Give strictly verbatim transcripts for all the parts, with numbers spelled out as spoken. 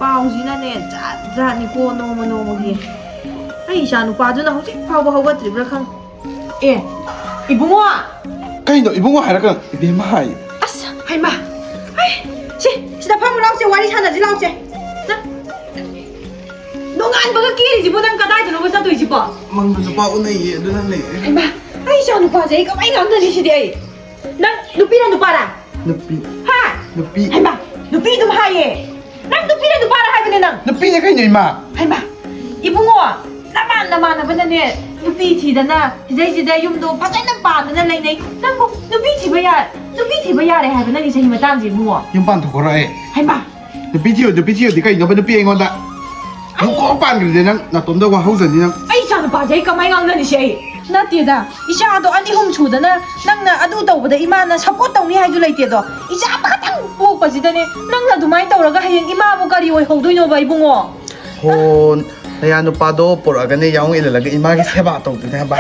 ꯄꯥꯎꯁꯤꯅꯅꯦ, ꯖꯥꯠ ꯖꯥꯠꯅꯤꯀꯣ, ꯅꯣꯡꯃ ꯅꯣꯡꯃꯒꯤ꯫ ꯑꯩ ꯏꯆꯥ ꯅꯨꯄꯥꯗꯨꯅ ꯍꯧꯖꯤꯛ ꯐꯥꯎꯕ ꯍꯧꯒꯠꯇ꯭ꯔꯤꯕ꯭ꯔꯥ ꯈꯪ-, ꯑꯦ, ꯏꯕꯨꯡꯉꯣ! ꯀꯩꯅꯣ ꯏꯕꯨꯡꯉꯣ ꯍꯥꯏꯔꯒ ꯏꯕꯦꯝꯃ ꯍꯥꯏ? ꯑꯁ, ꯍꯩꯃꯥ! ꯍꯩ, ꯁꯤ, ꯁꯤꯗ ꯐꯝꯃꯨ ꯂꯥꯎꯁꯦ, ꯋꯥꯔꯤ ꯁꯥꯟꯅꯁꯤ ꯂꯥꯎꯁꯦ꯫ ꯅꯪ, ꯅꯣꯡꯉꯥꯟꯕꯒ ꯀꯦꯔꯤꯁꯤꯕꯨ ꯅꯪ ꯀꯗꯥꯏꯗꯅꯣꯕ ꯆꯠꯇꯣꯏꯁꯤꯕꯣ? ꯃꯪꯗ ꯅꯨꯄꯥ ꯎꯅꯩꯌꯦ, ꯑꯗꯨꯅꯅꯦ꯫ ꯍꯩꯃꯥ! ꯑꯩ ꯏꯆꯥ ꯅꯨꯄꯥꯁꯦ ꯑꯩ ꯀꯃꯥꯏ ꯉꯥꯡꯅꯅꯤ ꯁꯤꯗꯤ ꯑꯩ? ꯅꯪ ꯅꯨꯄꯤꯔ ꯅꯨꯄꯥꯔ? ꯅꯨꯄꯤ꯫ ꯍꯥ? ꯅꯨꯄꯤ꯫ ꯍꯩꯃꯥ! ꯅꯨꯄꯤ ꯑꯗꯨꯝ ꯍꯥꯏꯌꯦ꯫ ꯅꯪ ꯅꯨꯄꯤꯔ ꯅꯨꯄꯥꯔ ꯍꯥꯏꯕꯅꯦ ꯅꯪ? ꯅꯨꯄꯤꯅꯦ ꯀꯩꯅꯣ, ꯏꯃꯥ꯫ ꯍꯩꯃꯥ! ꯏꯕꯨꯡꯉꯣ, ꯅꯃꯥꯟ ꯅꯃꯥꯟꯅꯕꯅꯅꯦ ꯅꯨꯄꯤ ꯊꯤꯗꯅ ꯁꯤꯗꯩꯁꯤꯗ ꯌꯨꯝꯗꯣ ꯐꯖꯅ ꯄꯥꯟꯗꯅ ꯂꯩꯅꯩ꯫ ꯅꯪꯕꯨ ꯅꯨꯄꯤ ꯊꯤꯕ ꯌꯥ-, ꯅꯨꯄꯤ ꯊꯤꯕ ꯌꯥꯔꯦ ꯍꯥꯏꯕ ꯅꯪꯒꯤ ꯆꯍꯤ ꯃꯇꯥꯡꯁꯦ ꯏꯕꯨꯡꯉꯣ? ꯌꯨꯝ ꯄꯥꯟꯊꯣꯛꯈ꯭ꯔꯣ ꯑꯩ꯫ ꯍꯩꯃꯥ! ꯅꯨꯄꯤ ꯊꯤꯌꯣ, ꯅꯨꯄꯤ ꯊꯤꯌꯣꯗꯤ ꯀꯩꯅꯣꯕ ꯅꯨꯄꯤ ꯑꯩꯉꯣꯟꯗ? ꯌꯨꯝ ꯀꯣꯛ ꯄꯥꯟꯈ꯭ꯔꯗꯤ ꯅꯪ ꯅꯥꯇꯣꯝꯗ ꯋꯥꯍꯧꯖꯅꯤ ꯅꯪ꯫ ꯑꯩ ꯏꯆꯥ ꯅꯨꯄꯥꯁꯦ ꯑꯩ ꯀꯃꯥꯏ ꯉꯥꯡꯅꯅꯤ ꯁꯤ ꯑꯩ? ꯅꯠꯇꯦꯗ, ꯏꯆꯥꯗꯣ ꯑꯅꯤ ꯑꯍꯨꯝ ꯁꯨꯗꯅ ꯅꯪꯅ ꯑꯗꯨ ꯇꯧꯕꯗ ꯏꯃꯥꯅ support ꯇꯧꯅꯤ ꯍꯥꯏꯁꯨ ꯂꯩꯇꯦꯗꯣ꯫ ꯏꯆꯥ ꯑꯃꯈꯛꯇꯪ ꯄꯣꯛꯄꯁꯤꯗꯅꯦ, ꯅꯪꯅ ꯑꯗꯨꯃꯥꯏꯅ ꯇꯧꯔꯒ ꯍꯌꯦꯡ ꯏꯃꯥꯕꯨ ꯀꯔꯤ ꯑꯣꯏꯍꯧꯗꯣꯏꯅꯣꯕ ꯏꯕꯨꯡꯉꯣ? ꯍꯣ, ꯅꯌꯥ ꯅꯨꯄꯥꯗꯣ ꯄꯨꯔꯛꯑꯒꯅꯦ ꯌꯥꯎ ꯏꯜꯍꯜꯂꯒ ꯏꯃꯥꯒꯤ ꯁꯦꯕꯥ ꯇꯧꯗꯣꯏꯅꯦ ꯍꯥꯏꯕ꯫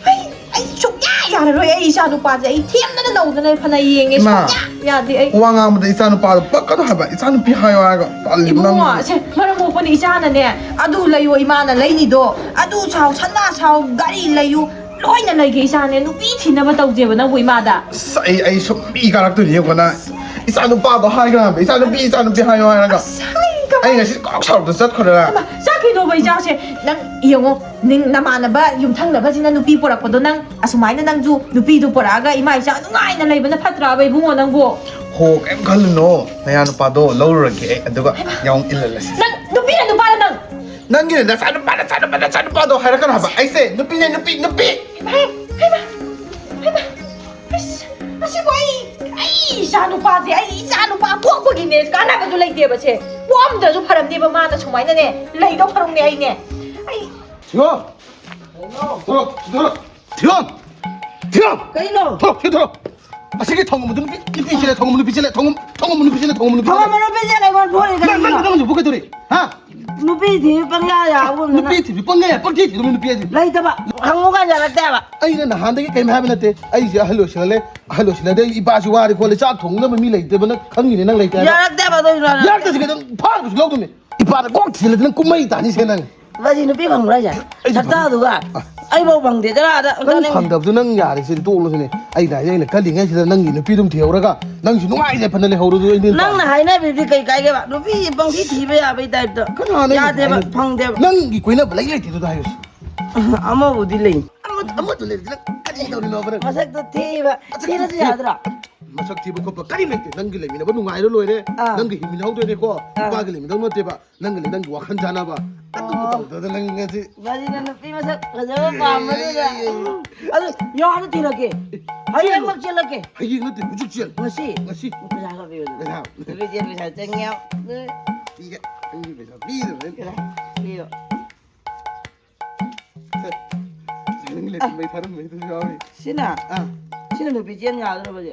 ꯑꯩ, ꯑꯩ ꯁꯨꯡꯌꯥ ꯌꯥꯔꯔꯣꯏ꯫ ꯑꯩ ꯏꯆꯥ ꯅꯨꯄꯥꯁꯦ ꯑꯩ ꯊꯦꯝꯗꯅ ꯅꯧꯗꯅ ꯐꯅ ꯌꯦꯡꯉꯦ, ꯏꯃꯥ, ꯁꯨꯡꯌꯥ ꯌꯥꯗꯦ ꯑꯩ꯫ ꯋꯥ ꯉꯥꯡꯕꯗ ꯏꯆꯥ ꯅꯨꯄꯥꯗꯣ ꯄꯛꯀꯅꯣ ꯍꯥꯏꯕ, ꯏꯆꯥ ꯅꯨꯄꯤ ꯍꯥꯏꯌꯣ ꯍꯥꯏꯔꯒ ꯇꯜꯂꯤꯕ ꯏꯕꯨꯡꯉꯣ, ꯅꯪ꯫ ꯁꯦ, ꯃꯔꯝ ꯃꯣꯛꯄꯅꯤ ꯏꯆꯥꯅꯅꯦ, ꯑꯗꯨ ꯂꯩꯌꯣ ꯏꯃꯥꯅ ꯂꯩꯅꯤꯗꯣ, ꯑꯗꯨ ꯁꯥꯎ, ꯁꯅꯥ ꯁꯥꯎ, ꯒꯥꯔꯤ ꯂꯩꯌꯨ, ꯂꯣꯏꯅ ꯂꯩꯒꯦ ꯏꯆꯥꯅꯦ꯫ ꯅꯨꯄꯤ ꯊꯤꯅꯕ ꯇꯧꯖꯦꯕ ꯅꯪꯕꯨ ꯏꯃꯥꯗ꯫ ꯑꯁ, ꯑꯩ, ꯑꯩ ꯁꯨꯝ ꯏ ꯀꯥꯔꯛꯇꯣꯏꯅꯤ ꯌꯦꯡꯉꯣ ꯅꯪ꯫ ꯏꯆꯥ ꯅꯨꯄꯥꯗꯣ ꯍꯥꯏꯈ꯭ꯔꯕ, ꯏꯆꯥ ꯅꯨꯄꯤ, ꯏꯆꯥ ꯅꯨꯄꯤ ꯍꯥꯏꯌꯣ ꯍꯥꯏꯔꯒ꯫ ꯑꯁ, ꯑꯩ ꯀꯃꯥꯏ- ꯑꯩ ꯉꯁꯤ ꯀꯣꯛ ꯁꯥꯎꯔꯛꯇ ꯆꯠꯈ꯭ꯔꯦ꯫ ꯍꯩꯃꯥ, ꯆꯠꯈꯤꯗꯧꯕ ꯏꯆꯥꯁꯦ꯫ ꯅꯪ ꯌꯦꯡꯉꯣ, ꯅꯤꯡ-, ꯅꯃꯥꯟꯅꯕ ꯌꯨꯝꯊꯪꯅꯕꯁꯤꯅ ꯅꯨꯄꯤ ꯄꯨꯔꯛꯄꯗꯣ ꯅꯪ ꯑꯁꯨꯃꯥꯏꯅ ꯅꯪꯁꯨ ꯅꯨꯄꯤꯗꯨ ꯄꯨꯔꯛꯑꯒ ꯏꯃꯥ ꯏꯆꯥ ꯅꯨꯡꯉꯥꯏꯅ ꯂꯩꯕꯅ ꯐꯠꯇ꯭ꯔꯥꯕ ꯏꯕꯨꯡꯉꯣ ꯅꯪꯕꯨ? ꯍꯣ, ꯀꯩꯝ ꯈꯜꯂꯨꯅꯣ꯫ ꯅꯌꯥ ꯅꯨꯄꯥꯗꯣ ꯂꯧꯔꯨꯔꯒꯦ ꯑꯩ, ꯑꯗꯨꯒ ꯍꯩꯃꯥ꯫ ꯌꯥꯎ ꯏꯜꯍꯜꯂꯁꯤ꯫ ꯅꯪ ꯅꯨꯄꯤꯔ ꯅꯨꯄꯥꯔ ꯅꯪ? ꯅꯪꯒꯤꯅꯦ ꯅꯆꯥ ꯅꯨꯄꯥ, ꯅꯆꯥ ꯅꯨꯄꯥ, ꯅꯆꯥ ꯅꯨꯄꯥꯗꯣ ꯍꯥꯏꯔꯛꯀꯅꯣ ꯍꯥꯏꯕ꯫ ꯑꯩꯁꯦ ꯅꯨꯄꯤꯅꯦ, ꯅꯨꯄꯤ, ꯅꯨꯄꯤ꯫ ꯍꯩꯃꯥ, ꯍꯩꯃꯥ, ꯍꯩꯃꯥ꯫ ꯑꯁ, ꯑꯁꯤꯕꯨ ꯑꯩ, ꯑꯩ ꯏꯆꯥ ꯅꯨꯄꯥꯁꯦ, ꯑꯩ ꯏꯆꯥ ꯅꯨꯄꯥ ꯄꯣꯛꯄꯒꯤꯅꯦ ꯀꯥꯟꯅꯕꯁꯨ ꯂꯩꯇꯦꯕ ꯁꯦ꯫ ꯄꯣꯛꯑꯝꯗ꯭ꯔꯁꯨ ꯐꯔꯝꯅꯦꯕ ꯃꯥꯅ ꯁꯨꯃꯥꯏꯅꯅꯦ ꯂꯩꯗꯧ ꯁꯔꯨꯛꯅꯦ ꯑꯩꯅꯦ꯫ ꯑꯩ ꯊꯤꯌꯣ! ꯊꯣꯔꯛꯑꯣ, ꯊꯣꯔꯛꯑꯣ! ꯊꯤꯌꯣ! ꯊꯤꯌꯣ! ꯀꯩꯅꯣ? ꯊꯣꯔꯛꯑꯣ, ꯁꯤ ꯊꯣꯔꯛꯑꯣ! ꯑꯁꯤꯒꯤ ꯊꯣꯡ ꯑꯃꯗꯨ ꯅꯨꯄꯤ, ꯅꯨꯄꯤ ꯆꯦꯜꯂꯦ, ꯊꯣꯡ ꯑꯃ ꯅꯨꯄꯤ ꯆꯦꯜꯂꯦ, ꯊꯣꯡ ꯑꯃ, ꯊꯣꯡ ꯑꯃ ꯅꯨꯄꯤ ꯆꯦꯜꯂꯦ, ꯊꯣꯡ ꯑꯃ ꯅꯨꯄꯤ ꯊꯣꯡ ꯆꯦꯜꯂꯦ꯫ ꯑꯃ ꯅꯨꯄꯤ ꯆꯦꯜꯂꯦ, ꯑꯩꯉꯣꯟꯗ ꯐꯨꯔꯤ ꯅꯪ, ꯅꯪ, ꯀꯔꯤꯒꯤꯅꯣ? ꯅꯪ ꯍꯧꯖꯤꯛ ꯐꯨꯒꯗꯧꯔꯤ, ꯍꯥ? ꯅꯨꯄꯤ ꯊꯤꯕ ꯄꯪꯌꯥ ꯌꯥꯕꯒꯨꯝꯗꯅ꯫ ꯅꯨꯄꯤ ꯊꯤꯕꯤ ꯄꯪꯌꯥ ꯄꯪꯊꯤ ꯊꯤꯗꯕ ꯅꯨꯄꯤ ꯍꯥꯏꯁꯦ꯫ ꯂꯩꯇꯕ꯫ ꯍꯪꯉꯨ ꯀꯥꯟ ꯌꯥꯔꯛꯇꯦꯕ꯫ ꯑꯩꯅ ꯅꯍꯥꯟꯗꯒꯤ ꯀꯩꯝ ꯍꯥꯏꯕ ꯅꯠꯇꯦ꯫ ꯑꯩꯁꯦ ꯑꯍꯜ ꯑꯣꯏꯁꯤꯜꯂꯦ꯫ ꯑꯍꯜ ꯑꯣꯏꯁꯤꯜꯂꯗꯤ ꯑꯩ ꯏꯄꯥꯁꯤ ꯋꯥꯔꯦ ꯈꯣꯠꯂꯦ꯫ ꯆꯥꯛ ꯊꯣꯡꯅꯕ ꯃꯤ ꯂꯩꯇꯕꯅ ꯈꯪꯉꯤꯅꯦ ꯅꯪ ꯂꯩꯇꯦ ꯍꯥꯏꯕ꯫ ꯌꯥꯔꯛꯇꯦꯕ ꯑꯗꯨ ꯏꯃꯥꯅ꯫ ꯌꯥꯔꯛꯇ꯭ꯔꯁꯨ ꯀꯩꯗꯧ ꯐꯥꯔꯒꯁꯨ ꯂꯧꯗꯣꯏꯅꯦ꯫ ꯏꯄꯥꯗ ꯀꯣꯛ ꯊꯤꯜꯂꯗꯤ ꯅꯪ ꯀꯨꯝꯍꯩ ꯇꯥꯅꯤꯁꯦ ꯅꯪ꯫ ꯃꯁꯤ ꯅꯨꯄꯤ ꯐꯪꯕ꯭ꯔꯥ ꯍꯥꯏꯁꯦ? ꯑꯩꯁꯨ ꯁꯛꯇꯥꯗꯨꯒ꯫ ꯑ꯫ ꯑꯩꯐꯥꯎ ꯐꯪꯗꯦ ꯆꯔꯥꯗ꯫ ꯅꯪ ꯐꯪꯗꯕꯗꯨ ꯅꯪ ꯌꯥꯔꯦ ꯁꯤꯗꯤ ꯇꯣꯛꯂꯁꯤꯅꯦ꯫ ꯑꯩꯅ ꯍꯥꯏꯁꯦ ꯑꯩꯅ ꯈꯜꯂꯤꯉꯩꯁꯤꯗ ꯅꯪꯒꯤ ꯅꯨꯄꯤ ꯑꯗꯨꯝ ꯊꯤꯍꯧꯔꯒ ꯅꯪꯁꯨ ꯅꯨꯡꯉꯥꯏꯅ ꯐꯅ ꯂꯩꯍꯧꯔꯣ ꯑꯗꯨ ꯑꯩꯗꯤ ꯅꯪꯅ ꯄꯥꯝꯃꯦ꯫ ꯍꯥꯏꯅꯕꯤꯕꯗꯤ ꯀꯩ ꯀꯥꯏꯒꯦꯕ? ꯅꯨꯄꯤ ꯄꯪꯊꯤ ꯊꯤꯕ ꯌꯥꯕꯩ ꯇꯥꯏꯞꯇ꯫ ꯀꯅꯥꯅ ꯑꯩꯅ ꯌꯥꯗꯦꯕ, ꯍꯥꯏꯅ-, ꯐꯪꯗꯦꯕ꯫ ꯅꯪꯒꯤ ꯀꯣꯏꯅꯕ ꯂꯩ ꯂꯩꯇꯦꯗꯨꯗ ꯍꯥꯏꯌꯨꯁꯤ꯫ ꯑꯃꯕꯨꯗꯤ ꯂꯩ꯫ ꯑꯃ-, ꯑꯃꯗꯨ ꯂꯩꯔꯗꯤ ꯅꯪ ꯀꯔꯤ ꯇꯧꯔꯤꯅꯣꯕ ꯅꯪ? ꯃꯁꯛꯇꯣ ꯊꯤꯕ꯫ ꯃꯁꯛ ꯊꯤꯔꯁꯨ ꯊꯤ-, ꯌꯥꯗ꯭ꯔꯥ? ꯃꯁꯛ ꯊꯤꯕ ꯈꯣꯠꯄ ꯀꯔꯤꯝ ꯂꯩꯇꯦ꯫ ꯅꯪꯒꯤ ꯂꯩꯃꯤꯟꯅꯕ ꯅꯨꯡꯉꯥꯏꯔ ꯂꯣꯏꯔꯦ꯫ ꯑꯥ꯫ ꯅꯪꯒꯤ ꯍꯤꯡꯃꯤꯟꯅꯍꯧꯗꯣꯏꯅꯦꯀꯣ꯫ ꯑꯥ꯫ ꯅꯨꯄꯥꯒꯤ ꯂꯩꯃꯤꯟꯅꯕ ꯅꯠꯇꯦꯕ꯫ ꯅꯪꯒ ꯅꯪꯒꯤ ꯋꯥꯈꯜ ꯆꯥꯟꯅꯕ꯫ ꯑꯗꯨꯕꯨ ꯑꯣ꯫ ꯇꯧꯗꯗ ꯅꯪ ꯉꯁꯤ꯫ ꯃꯁꯤꯅ ꯅꯨꯄꯤ ꯃꯁꯛ ꯐꯖꯕ ꯑꯦ, ꯄꯥꯝꯕꯗꯨꯗ꯫ ꯑꯦ, ꯑꯦ, ꯑꯦ꯫ ꯑꯗꯨ ꯌꯥꯔꯦ ꯊꯤꯔꯛꯀꯦ꯫ ꯍꯌꯦꯡꯃꯛ ꯆꯦꯜꯂꯛꯀꯦ꯫ ꯍꯌꯦꯡ ꯅꯠꯇꯦ, ꯍꯧꯖꯤꯛ ꯆꯦꯜ꯫ ꯉꯁꯤ? ꯉꯁꯤ꯫ ꯄꯩꯁꯥ ꯈꯔ ꯄꯤꯌꯨ꯫ ꯄꯩꯁꯥ꯫ ꯅꯨꯄꯤ ꯆꯦꯟ ꯄꯩꯁꯥ ꯆꯪꯉꯦ꯫ ꯄꯤꯒꯦ꯫ ꯑꯩꯒꯤ ꯄꯩꯁꯥ ꯄꯤꯗꯕꯅꯦ꯫ ꯄꯤꯌꯨ꯫ ꯁꯦ, ꯅꯪꯒꯤ ꯂꯩꯇꯕꯩ ꯊꯥꯔꯝꯕꯩꯗꯨꯁꯨ ꯌꯥꯎꯔꯤ꯫ ꯁꯤꯅ? ꯑꯥ꯫ ꯁꯤꯅ ꯅꯨꯄꯤ ꯆꯦꯟ ꯌꯥꯗ꯭ꯔꯕꯁꯦ?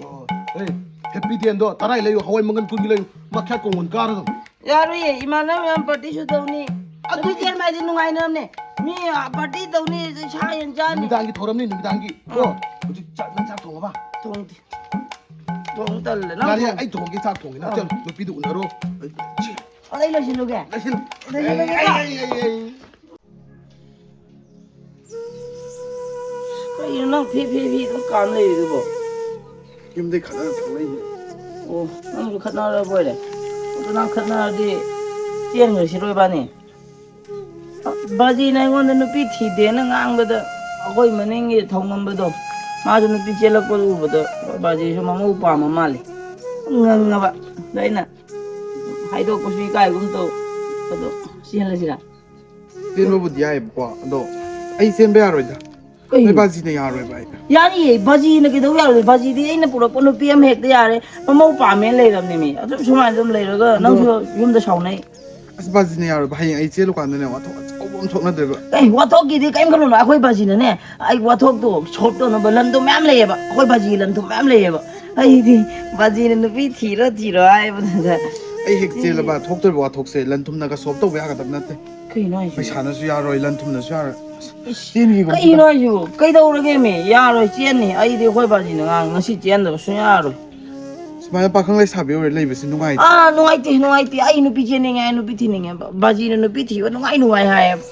ꯑꯣ, ꯍꯦ, ꯍꯦꯄꯤ ꯗꯦꯟꯗꯣ ꯇꯔꯥꯏ ꯂꯩꯌꯨ, ꯍꯋꯥꯏ ꯃꯪꯒꯟ ꯀꯨꯟꯒꯤ ꯂꯩꯌꯨ, ꯃꯈꯥ ꯀꯣꯡꯒꯣꯟ ꯀꯥꯔ ꯑꯗꯨꯝ꯫ ꯌꯥꯔꯣꯏꯌꯦ, ꯏꯃꯥꯟꯅꯕ ꯃꯌꯥꯝ ꯄꯥꯔꯇꯤꯁꯨ ꯇꯧꯅꯤ꯫ ꯑꯗꯨ ꯅꯨꯄꯤ ꯆꯦꯟꯕ ꯍꯥꯏꯗꯤ ꯅꯨꯡꯉꯥꯏꯅꯕꯅꯦ꯫ ꯃꯤ, ꯑ, ꯄꯥꯔꯇꯤ ꯇꯧꯅꯤ, ꯁꯥ ꯌꯦꯟ ꯆꯥꯅꯤ꯫ ꯅꯨꯃꯤꯗꯥꯡꯒꯤ ꯊꯧꯔꯝꯅꯤ, ꯅꯨꯃꯤꯗꯥꯡꯒꯤ꯫ ꯑꯥ꯫ ꯀꯣ, ꯍꯧꯖꯤꯛ ꯆꯥꯛ, ꯅꯪ ꯆꯥꯛ ꯊꯣꯡꯉꯕ? ꯊꯣꯡꯗꯦ꯫ ꯊꯣꯡ ꯇꯜꯂꯦ꯫ ꯅꯪ ꯌꯥꯔꯦ, ꯊꯣꯡ-, ꯑꯩ ꯊꯣꯡꯒꯦ, ꯆꯥꯛ ꯊꯣꯡꯒꯦ꯫ ꯅꯪ ꯑꯥ꯫ ꯆꯠꯂꯣ, ꯅꯨꯄꯤꯗꯨ ꯎꯅꯔꯣ꯫ ꯑꯩ, ꯁꯤ꯫ ꯑꯗꯩ ꯂꯣꯏꯁꯤꯜꯂꯨꯒꯦ꯫ ꯂꯣꯏꯁꯤꯜꯂꯨ꯫ ꯂꯣꯏꯁꯤꯜꯂꯨꯒꯦ꯫ ꯑꯩ, ꯑꯩ, ꯑꯩ, ꯑꯩ, ꯑꯩ꯫ ꯀꯩꯅꯣ ꯅꯪ ꯐꯤ ꯐꯤ ꯐꯤ ꯑꯗꯨꯝ ꯀꯥꯝ ꯂꯩꯔꯤꯗꯨꯕꯣ? ꯌꯨꯝꯗꯩ ꯈꯠꯅꯔ ꯊꯣꯛꯂꯛꯏꯅꯦ꯫ ꯑꯣ, ꯅꯪꯁꯨ ꯈꯠꯅꯔꯕ ꯑꯣꯏꯔꯦ? ꯑꯗꯨ ꯅꯪ ꯈꯠꯅꯔꯗꯤ ꯆꯦꯟꯈ꯭ꯔꯁꯤꯔꯣ ꯏꯕꯥꯅꯤ? ꯑ, ꯕꯥꯖꯤꯅ ꯑꯩꯉꯣꯟꯗ ꯅꯨꯄꯤ ꯊꯤꯗꯦꯅ ꯉꯥꯡꯕꯗ ꯑꯩꯈꯣꯏ ꯃꯅꯤꯡꯒꯤ ꯊꯧꯉꯝꯕꯗꯣ, ꯃꯥꯁꯨ ꯅꯨꯄꯤ ꯆꯦꯜꯂꯛꯄꯗꯨ ꯎꯕꯗ ꯕꯥꯖꯤꯁꯨ ꯃꯃꯧ ꯄꯥꯝꯕ ꯃꯥꯜꯂꯦ꯫ ꯉꯪꯉꯕ꯫ ꯑꯗ ꯑꯩꯅ ꯍꯥꯏꯗꯣꯛꯄꯁꯨ ꯏꯀꯥꯏꯒꯨꯝ ꯇꯧ꯫ ꯑꯗꯣ ꯆꯦꯜꯂꯁꯤꯔꯥ? ꯆꯦꯟꯕꯕꯨꯗꯤ ꯌꯥꯏꯌꯦꯕꯀꯣ, ꯑꯗꯣ ꯑꯩ ꯆꯦꯟꯕ ꯌꯥꯔꯣꯏꯗ꯫ ꯀꯩꯒꯤ? ꯅꯣꯏ ꯕꯥꯖꯤꯅ ꯌꯥꯔꯣꯏꯕ ꯑꯩ꯫ ꯌꯥꯅꯤꯌꯦ, ꯕꯥꯖꯤꯅ ꯀꯩꯗꯧ ꯌꯥꯔꯣꯏ? ꯕꯥꯖꯤꯗꯤ ꯑꯩꯅ ꯄꯨꯔꯛꯄ ꯅꯨꯄꯤ ꯑꯃ ꯍꯦꯛꯇ ꯌꯥꯔꯦ, ꯃꯃꯧ ꯄꯥꯝꯃꯦꯅ ꯂꯩꯔꯕꯅꯦꯃꯤ꯫ ꯑꯗꯨꯝ ꯁꯨꯃꯥꯏꯅ ꯑꯗꯨꯝ ꯂꯩꯔꯒ ꯑꯗꯣ ꯅꯪꯁꯨ ꯌꯨꯝꯗ ꯁꯥꯎꯅꯩ꯫ ꯑꯁ, ꯕꯥꯖꯤꯅ ꯌꯥꯔꯣꯏꯕ, ꯍꯌꯦꯡ ꯑꯩ ꯆꯦꯜꯂꯨꯀꯥꯟꯗꯅꯦ ꯋꯥꯊꯣꯛ ꯑꯆꯧꯕ ꯑꯃ ꯊꯣꯛꯅꯗꯣꯏꯕ꯫ ꯑꯦ, ꯋꯥꯊꯣꯛꯀꯤꯗꯤ ꯀꯔꯤꯝ ꯈꯜꯂꯨꯅꯨ, ꯑꯩꯈꯣꯏ ꯕꯥꯖꯤꯅꯅꯦ, ꯑꯩ ꯋꯥꯊꯣꯛꯇꯣ ꯁꯣꯜꯕ ꯇꯧꯅꯕ ꯂꯟꯗꯣ ꯃꯌꯥꯝ ꯂꯩꯌꯦꯕ, ꯑꯩꯈꯣꯏ ꯕꯥꯖꯤꯒꯤ ꯂꯟꯗꯣ ꯃꯌꯥꯝ ꯂꯩꯌꯦꯕ꯫ ꯑꯩꯗꯤ ꯕꯥꯖꯤꯅ ꯅꯨꯄꯤ ꯊꯤꯔꯣ ꯊꯤꯔꯣ ꯍꯥꯏꯕꯗꯨꯗ ꯑꯩ ꯍꯦꯛ ꯆꯦꯜꯂꯕ ꯊꯣꯛꯇꯣꯔꯤꯕ ꯋꯥꯊꯣꯛꯁꯦ ꯂꯟ ꯊꯨꯝꯅꯒ ꯁꯣꯜꯕ ꯇꯧꯕ ꯌꯥꯒꯗꯕ ꯅꯠꯇꯦ꯫ ꯀꯩꯅꯣ ꯍꯥꯏꯁꯤꯕꯣ? ꯄꯩꯁꯥꯅꯁꯨ ꯌꯥꯔꯣꯏ, ꯂꯟ ꯊꯨꯝꯅꯁꯨ ꯌꯥꯔꯣꯏ꯫ ꯑꯁ, ꯏꯁ, ꯆꯦꯟꯈꯤꯒꯨꯝ ꯀꯩꯅꯣ ꯍꯥꯏꯁꯤꯕꯣ? ꯀꯩꯗꯧꯔꯒꯦꯃꯤ? ꯌꯥꯔꯣꯏ, ꯆꯦꯟꯅꯤ꯫ ꯑꯩꯗꯤ ꯑꯩꯈꯣꯏ ꯕꯥꯖꯤꯅ ꯉꯥꯡꯉꯤ, ꯉꯁꯤ ꯆꯦꯟꯗꯕ ꯁꯨꯡꯌꯥ ꯌꯥꯔꯣꯏ꯫ ꯁꯨꯃꯥꯏꯅ ꯄꯥꯈꯪ ꯂꯩꯁꯥꯕꯤ ꯑꯣꯏꯔ ꯂꯩꯕꯁꯤ ꯅꯨꯡꯉꯥꯏꯇꯦ꯫ ꯑꯥ, ꯅꯨꯡꯉꯥꯏꯇꯦ, ꯅꯨꯡꯉꯥꯏꯇꯦ꯫ ꯑꯩ ꯅꯨꯄꯤ ꯆꯦꯟꯅꯤꯡꯉꯦ, ꯑꯩ ꯅꯨꯄꯤ ꯊꯤꯅꯤꯡꯉꯦꯕ꯫ ꯕꯥꯖꯤꯅ ꯅꯨꯄꯤ ꯊꯤꯕ ꯅꯨꯡꯉꯥꯏ ꯅꯨꯡꯉꯥꯏ ꯍꯥꯏꯌꯦꯕ꯫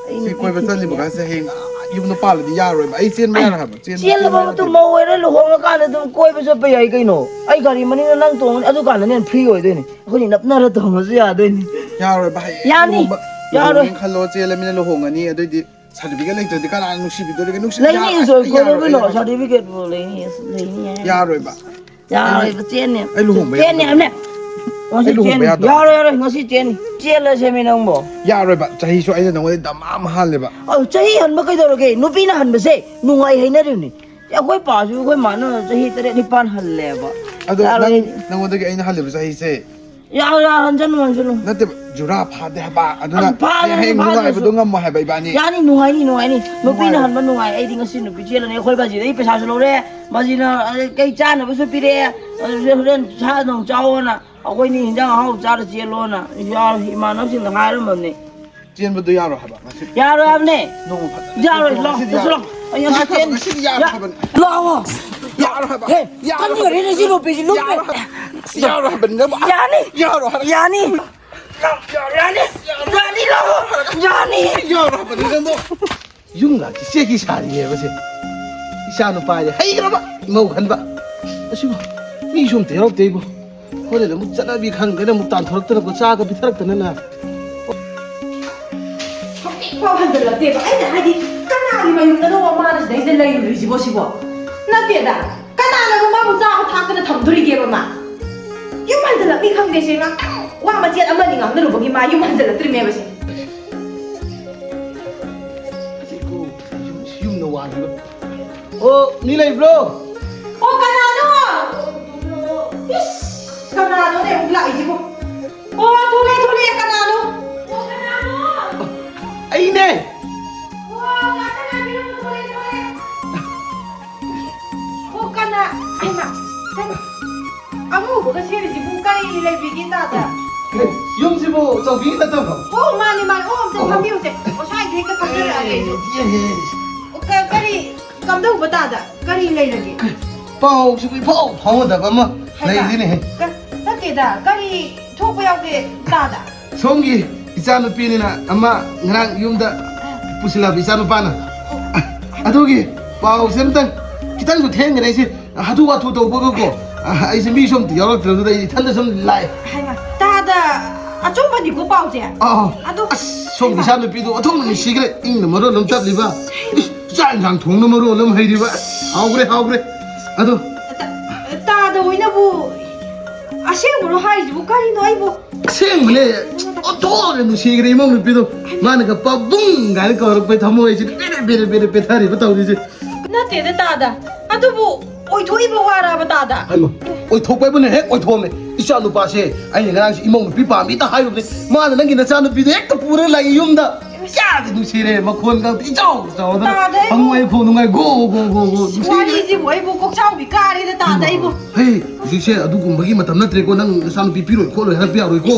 ꯑꯩ ꯁꯤ ꯅꯨꯄꯤ ꯀꯣꯏꯕ ꯆꯠꯂꯤꯕ ꯊꯤꯅꯤꯡꯉꯦ꯫ ꯀꯥꯟꯁꯦ ꯍꯌꯦꯡ, ꯑꯥ, ꯌꯨꯝꯗ ꯄꯥꯜꯂꯗꯤ ꯌꯥꯔꯣꯏꯕ꯫ ꯑꯩ ꯆꯦꯟꯕ ꯌꯥꯔꯣꯏ ꯍꯥꯏꯕ꯫ ꯆꯦꯟꯕ, ꯆꯦꯜꯂꯕ ꯆꯦꯟꯕ ꯃꯇꯨꯡ ꯌꯥꯗꯦꯕ꯫ ꯃꯧ ꯑꯣꯏꯔ ꯂꯨꯍꯣꯡꯉꯀꯥꯟꯗ ꯑꯗꯨꯝ ꯀꯣꯏꯕ ꯆꯠꯄ ꯌꯥꯏ ꯀꯩꯅꯣ꯫ ꯑꯩ ꯒꯥꯔꯤ ꯃꯅꯤꯡꯗ ꯅꯪ ꯇꯣꯡꯉꯅꯤ, ꯑꯗꯨꯀꯥꯟꯗꯅ ꯍꯦꯟꯅ ꯐ꯭ꯔꯤ ꯑꯣꯏꯗꯣꯏꯅꯤ꯫ ꯑꯩꯈꯣꯏꯅꯤ ꯅꯞꯅꯔ ꯇꯣꯡꯉꯁꯨ ꯌꯥꯗꯣꯏꯅꯤ꯫ ꯌꯥꯔꯣꯏꯕ, ꯍꯌꯦꯡ ꯌꯥꯅꯤ꯫ ꯂꯨꯍꯣꯡꯕ, ꯌꯥꯔꯣꯏ꯫ ꯂꯨꯍꯣꯡꯉꯦ ꯈꯜꯂꯣ, ꯆꯦꯜꯂꯃꯤꯅ ꯂꯨꯍꯣꯡꯉꯅꯤ, ꯑꯗꯨꯏꯗꯤ ꯁꯥꯔꯇꯤꯐꯤꯀꯦꯠ ꯂꯩꯇ꯭ꯔꯗꯤ ꯀꯅꯥꯅ ꯅꯨꯡꯁꯤꯕꯤꯗꯣꯔꯤꯒꯦ? ꯅꯨꯡꯁꯤ-, ꯂꯩꯅꯤ, ꯌꯥꯔꯣꯏ, ꯏꯟꯖꯣꯏ ꯑꯁ, ꯀꯣꯏꯔꯣ ꯌꯥꯔꯣꯏ, ꯑꯩ ꯀꯩꯅꯣ, ꯌꯥꯔꯣꯏ꯫ ꯁꯥꯔꯇꯤꯐꯤꯀꯦꯠꯄꯨ ꯂꯩꯅꯤ, ꯂꯩꯅꯤ ꯍꯥꯏ꯫ ꯌꯥꯔꯣꯏꯕ꯫ ꯌꯥꯔꯣꯏꯕ, ꯆꯦꯟꯅꯤ꯫ ꯑꯩ ꯂꯨꯍꯣꯡꯕ ꯆꯦꯟꯅꯤ ꯌꯥꯗꯕ꯫ ꯍꯥꯏꯕꯅꯦ꯫ ꯉꯁꯤ ꯑꯩ ꯂꯨꯍꯣꯡꯕ ꯆꯦꯟꯅꯤ꯫ ꯌꯥꯗꯕ꯫ ꯌꯥꯔꯣꯏ, ꯌꯥꯔꯣꯏ, ꯉꯁꯤ ꯆꯦꯟꯅꯤ꯫ ꯆꯦꯜꯂꯁꯦꯃꯤ ꯅꯪꯕꯣ꯫ ꯌꯥꯔꯣꯏꯕ, ꯆꯍꯤꯁꯨ ꯑꯩꯅ ꯅꯉꯣꯟꯗ ꯗꯃꯥ ꯑꯃ ꯍꯥꯜꯂꯦꯕ꯫ ꯑꯧ, ꯆꯍꯤ ꯍꯟꯕ ꯀꯩꯗꯧꯔꯒꯦ? ꯅꯨꯄꯤꯅ ꯍꯟꯕꯁꯦ ꯅꯨꯡꯉꯥꯏ ꯍꯥꯏꯅꯔꯤꯕꯅꯤ꯫ ꯑꯩꯈꯣꯏ ꯄꯥꯁꯨ ꯑꯩꯈꯣꯏ ꯃꯥꯅ ꯆꯍꯤ ꯇꯔꯦꯠ ꯅꯤꯄꯥꯟ ꯍꯜꯂꯦꯕ꯫ ꯑꯗꯣ ꯌꯥꯔꯣꯏ꯫ ꯅꯪ, ꯅꯉꯣꯟꯗꯒꯤ ꯑꯩꯅ ꯍꯜꯂꯤꯕ ꯆꯍꯤꯁꯦ ꯌꯥꯔꯣꯏ, ꯌꯥꯔꯣꯏ, ꯍꯟꯖꯜꯂꯨ, ꯍꯟꯖꯜꯂꯨ꯫ ꯅꯠꯇꯦꯕ, ꯖꯨꯔꯥ ꯐꯥꯗꯦ ꯍꯥꯏꯕ꯫ ꯑꯗꯨꯅ ꯑꯁ, ꯐꯥꯗ꯭ꯔꯁꯨ, ꯍꯌꯦꯡ ꯐꯥꯗ꯭ꯔꯁꯨ꯫ ꯅꯨꯡꯉꯥꯏꯕꯗꯣ ꯉꯝꯃꯣ ꯍꯥꯏꯕ ꯏꯕꯥꯅꯤ꯫ ꯌꯥꯅꯤ, ꯅꯨꯡꯉꯥꯏꯅꯤ, ꯅꯨꯡꯉꯥꯏꯅꯤ꯫ ꯅꯨꯄꯤꯅ ꯅꯨꯡꯉꯥꯏꯔꯣꯏ꯫ ꯍꯟꯕ ꯅꯨꯡꯉꯥꯏ꯫ ꯑꯩꯗꯤ ꯉꯁꯤ ꯅꯨꯄꯤ ꯆꯦꯜꯂꯅꯤ꯫ ꯑꯩꯈꯣꯏ ꯕꯥꯖꯤꯗꯒꯤ ꯄꯩꯁꯥꯁꯨ ꯂꯧꯔꯦ꯫ ꯕꯥꯖꯤꯅ, ꯑ, ꯀꯩ ꯆꯥꯅꯕꯁꯨ ꯄꯤꯔꯛꯑꯦ꯫ ꯑꯗꯨ ꯍꯣꯔꯦꯟ ꯁꯥ ꯅꯨꯡ ꯆꯥꯎꯑꯣꯅ꯫ ꯑꯩꯈꯣꯏꯅꯤ ꯍꯤꯟꯖꯥꯡ ꯑꯍꯥꯎꯕ ꯆꯥꯔ ꯆꯦꯜꯂꯣꯅ꯫ ꯌꯥꯔꯣꯏ, ꯏꯃꯥꯟꯅꯕꯁꯤꯡꯗ ꯍꯥꯏꯔꯝꯃꯕꯅꯤ꯫ ꯆꯦꯟꯕꯗꯣ ꯌꯥꯔꯣꯏ ꯍꯥꯏꯕ ꯉꯁꯤ꯫ ꯌꯥꯔꯣꯏ ꯍꯥꯏꯕꯅꯦ꯫ ꯅꯣꯡꯃ ꯐꯖꯅ ꯌꯥꯔꯣꯏ, ꯆꯦꯟꯊꯣꯛꯑꯣ꯫ ꯂꯥꯎ, ꯉꯁꯤꯗꯤ ꯆꯠꯁꯤ ꯌꯥꯔꯣꯏ꯫ ꯂꯥꯎ꯫ ꯑꯩ ꯉꯁꯤ ꯉꯁꯤ ꯆꯦꯟ-, ꯌꯥꯔꯣꯏ ꯌꯥ-, ꯍꯥꯏꯕꯅꯤ꯫ ꯂꯥꯛꯑꯣ꯫ ꯌꯥꯔꯣꯏ ꯍꯥꯏꯕ꯫ ꯍꯦ, ꯌꯥꯔꯣꯏ ꯀꯟꯈꯔꯦꯅꯦ ꯍꯥꯏꯕ꯫ ꯁꯤ ꯅꯨꯄꯤꯁꯤ, ꯂꯨꯝꯃꯦ꯫ ꯌꯥꯔꯣꯏ ꯍꯥꯏꯕ꯫ ꯌꯥꯔꯣꯏ ꯍꯥꯏꯕꯅꯤ ꯅꯪꯕꯨ꯫ ꯌꯥꯅꯤ꯫ ꯌꯥꯔꯣꯏ ꯍꯥꯏꯕ꯫ ꯌꯥꯅꯤ꯫ ꯌꯥꯔꯣꯏ꯫ ꯌꯥꯅꯤ꯫ ꯌꯥꯅꯤ, ꯂꯥꯛꯑꯣ꯫ ꯌꯥꯅꯤ꯫ ꯌꯥꯔꯣꯏ ꯍꯥꯏꯕꯅꯤ ꯅꯪꯕꯨ꯫ ꯌꯨꯝ ꯂꯥꯛꯇꯤ ꯆꯦꯛꯀꯤ ꯁꯥꯔꯤꯌꯦꯕꯁꯦ꯫ ꯏꯆꯥ ꯅꯨꯄꯥꯁꯦ ꯍꯩꯈ꯭ꯔꯕ ꯃꯧ ꯈꯟꯕ꯫ ꯑꯁꯤꯕꯨ ꯃꯤꯁꯨ ꯑꯝꯇ ꯌꯥꯎꯔꯛꯇꯦ ꯑꯩꯕꯨ꯫ ꯍꯣꯔꯦꯟ ꯑꯃꯨꯛ ꯆꯠꯅꯕꯤ ꯈꯪꯗꯅ ꯑꯃꯨꯛ ꯇꯥꯟꯊꯣꯔꯛꯇꯅꯀꯣ, ꯆꯥꯒ ꯄꯤꯊꯔꯛꯇꯅꯅꯦ꯫ ꯍꯧꯖꯤꯛꯐꯥꯎ ꯍꯟꯖꯜꯂꯛꯇꯦꯕ꯫ ꯑꯩꯅ ꯍꯥꯏꯗꯤ, ꯀꯅꯥꯒꯤ ꯃꯌꯨꯝꯗꯅꯣꯕ ꯃꯥꯅ ꯁꯤꯗꯩꯁꯤꯗ ꯂꯩꯔꯨꯔꯤꯁꯤꯕꯣ ꯁꯤꯕꯣ? ꯅꯠꯇꯦꯗ, ꯀꯅꯥꯅꯕꯨ ꯃꯥꯕꯨ ꯆꯥꯕ ꯊꯥꯛꯇꯅ ꯊꯝꯗꯣꯔꯤꯒꯦꯕ ꯃꯥ? ꯌꯨꯝ ꯍꯟꯖꯜꯂꯛꯅꯤ ꯈꯪꯗꯦ ꯁꯤ, ꯉꯥꯛꯇꯪ ꯋꯥ ꯃꯆꯦꯠ ꯑꯃꯅꯤ ꯉꯥꯡꯅꯔꯨꯕꯒꯤ ꯃꯥ ꯌꯨꯝ ꯍꯟꯖꯜꯂꯛꯇ꯭ꯔꯤꯃꯦꯕ ꯁꯦ꯫ ꯌꯨꯝ, ꯌꯨꯝꯅ ꯋꯥꯔꯤꯕ꯫ ꯑꯣ, ꯃꯤ ꯂꯩꯕ꯭ꯔꯣ? ꯑꯣ, ꯀꯅꯥꯅꯣ? ꯏꯁ, ꯀꯅꯥꯅꯣꯅꯦ ꯑꯃꯨꯛ ꯂꯥꯛꯏꯁꯤꯕꯣ? ꯑꯣ, ꯊꯣꯛꯂꯛꯑꯦ, ꯊꯣꯛꯂꯛꯑꯦ, ꯀꯅꯥꯅꯣ? ꯑꯣ, ꯀꯅꯥꯅꯣ? ꯑꯩꯅꯦ꯫ ꯑꯣ, ꯉꯥꯛꯇ ꯉꯥꯏꯕꯤꯔꯝꯃꯣ, ꯊꯣꯛꯂꯛꯑꯦ, ꯊꯣꯛꯂꯛꯑꯦ꯫ ꯑꯣ, ꯀꯅꯥ? ꯍꯩꯃꯥ, ꯍꯩꯃꯥ꯫ ꯑꯉꯧꯕꯒ ꯁꯦꯠꯂꯤꯁꯤꯕꯨ ꯀꯔꯤ ꯂꯩꯕꯤꯒꯦ ꯇꯥꯗ꯫ ꯌꯨꯝꯁꯤꯕꯨ ꯆꯧꯕꯤ ꯅꯠꯇꯕ꯭ꯔꯣ? ꯑꯣ, ꯃꯥꯅꯦ, ꯃꯥꯅꯦ꯫ ꯑꯣ, ꯑꯝꯇ ꯐꯝꯕꯤꯌꯨꯁꯦ꯫ ꯉꯁꯥꯏꯗꯒꯤ ꯍꯦꯛꯇ ꯐꯝꯖꯔꯛꯑꯒꯦ ꯑꯩꯁꯨ꯫ ꯑꯦ, ꯑꯦ, ꯑꯣ, ꯀ- ꯀꯔꯤ ꯀꯝꯗꯧꯕ ꯇꯥꯗ? ꯀꯔꯤ ꯂꯩꯔꯒꯦ? ꯄꯥꯎꯁꯤꯕꯨ ꯏꯐꯥꯎ ꯐꯥꯎꯅꯗꯕ ꯑꯃ ꯂꯩꯔꯤꯅꯦꯍꯦ꯫ ꯀ- ꯅꯠꯇꯦꯗ, ꯀꯔꯤ ꯊꯣꯛꯄ ꯌꯥꯎꯒꯦ ꯇꯥꯗ? ꯁꯣꯝꯒꯤ ꯏꯆꯥꯅꯨꯄꯤꯅꯤꯅ ꯑꯃ ꯉꯔꯥꯡ ꯌꯨꯝꯗ ꯄꯨꯁꯤꯜꯂꯕ ꯏꯆꯥꯅꯨꯄꯥꯅ꯫ ꯑꯗꯨꯒꯤ ꯄꯥꯎꯁꯦ ꯑꯝꯇꯪ ꯈꯤꯇꯪꯁꯨ ꯊꯦꯡꯈ꯭ꯔꯦ ꯑꯩꯁꯦ꯫ ꯍꯥꯊꯨ ꯍꯥꯊꯨ ꯇꯧꯕꯒꯀꯣ, ꯑꯩꯁꯦ ꯃꯤꯁꯨ ꯑꯝꯇ ꯌꯥꯎꯔꯛꯇ꯭ꯔꯕꯗꯨꯗ ꯑꯩ ꯏꯊꯟꯗ ꯁꯨꯝ ꯂꯥꯛꯑꯦ꯫ ꯍꯥꯏꯃ, ꯇꯥꯗ, ꯑꯆꯨꯝꯕꯅꯤꯀꯣ ꯄꯥꯎꯁꯦ? ꯑꯥ, ꯑꯗꯣ ꯑꯁ, ꯁꯣꯝꯒꯤ ꯏꯆꯥꯅꯨꯄꯤꯗꯣ ꯑꯣꯟꯊꯣꯛꯅ ꯅꯨꯡꯁꯤꯈ꯭ꯔꯦ, ꯏꯪꯅ ꯃꯔꯣꯜ ꯑꯃ ꯆꯠꯂꯤꯕ꯫ ꯏꯁ, ꯆꯥꯛ ꯏꯟꯁꯥꯡ ꯊꯣꯡꯅ ꯃꯔꯣꯜ ꯑꯃ ꯍꯩꯔꯤꯕ꯫ ꯑꯁ, ꯍꯥꯎꯈ꯭ꯔꯦ, ꯍꯥꯎꯈ꯭ꯔꯦ꯫ ꯑꯗꯣ ꯇꯥ- ꯇꯥꯗ ꯍꯣꯏꯅꯕꯨ ꯑꯁꯦꯡꯕꯔꯣ ꯍꯥꯏꯔꯤꯁꯤꯕꯨ? ꯀꯔꯤꯅꯣ ꯑꯩꯕꯨ? ꯑꯁꯦꯡꯕꯅꯦ, ꯑꯣꯟꯊꯣꯛꯅ ꯅꯨꯡꯁꯤꯈ꯭ꯔꯦ ꯏꯃꯧ ꯅꯨꯄꯤꯗꯣ꯫ ꯃꯥꯅꯒ ꯄꯥꯕꯨꯡ ꯀꯥꯏꯅ ꯀꯧꯔꯛꯄꯩ ꯊꯃꯣꯏꯁꯤꯗ ꯄꯦꯔꯦ ꯄꯦꯔꯦ ꯄꯦꯔꯦ ꯄꯦꯊꯔꯤꯕ ꯇꯧꯔꯤꯁꯦ꯫ ꯅꯠꯇꯦꯗ ꯇꯥꯗ, ꯑꯗꯨꯕꯨ ꯑꯣꯏꯊꯣꯛꯏꯕ ꯋꯥꯔꯕ ꯇꯥꯗ? ꯍꯥꯏꯃ, ꯑꯣꯏꯊꯣꯛꯄ ꯍꯥꯏꯕꯨꯅꯦ ꯍꯦꯛ ꯑꯣꯏꯊꯣꯛꯑꯝꯃꯦ꯫ ꯏꯆꯥ ꯅꯨꯄꯥꯁꯦ ꯑꯩꯅ ꯉꯔꯥꯡꯁꯦ ꯏꯃꯧ ꯅꯨꯄꯤ ꯄꯥꯝꯃꯤꯇ ꯍꯥꯏꯔꯨꯕꯅꯦ, ꯃꯥꯅ ꯅꯪꯒꯤ ꯅꯆꯥ ꯅꯨꯄꯤꯗꯣ ꯍꯦꯛꯇ ꯄꯨꯔ ꯂꯥꯛꯏ ꯌꯨꯝꯗ꯫ ꯀꯌꯥꯗꯤ ꯅꯨꯡꯁꯤꯔꯦ, ꯃꯈꯣꯟꯒ ꯏꯆꯥꯎ ꯆꯥꯎꯗꯅ꯫ ꯇꯥꯗ ꯑꯩꯕꯨ- ꯍꯪꯉꯣꯏ ꯈꯣꯡ ꯅꯨꯡꯉꯥꯏ ꯒꯣ ꯒꯣ ꯒꯣ ꯒꯣ꯫ ꯅꯨꯡꯁꯤꯔꯦ꯫ ꯋꯥꯔꯤꯁꯤꯕꯨ ꯑꯩꯕꯨ ꯀꯣꯛꯆꯥꯎꯕꯤ ꯀꯥꯔꯦꯗ ꯇꯥꯗ ꯑꯩꯕꯨ꯫ ꯍꯦ, ꯍꯧꯖꯤꯛꯁꯦ ꯑꯗꯨꯒꯨꯝꯕꯒꯤ ꯃꯇꯝ ꯅꯠꯇ꯭ꯔꯦꯀꯣ, ꯅꯪ ꯅꯆꯥ ꯅꯨꯄꯤ ꯄꯤꯔꯣꯏ ꯈꯣꯠꯂꯣꯏ ꯍꯥꯏꯔꯛꯄ ꯌꯥꯔꯣꯏꯀꯣ꯫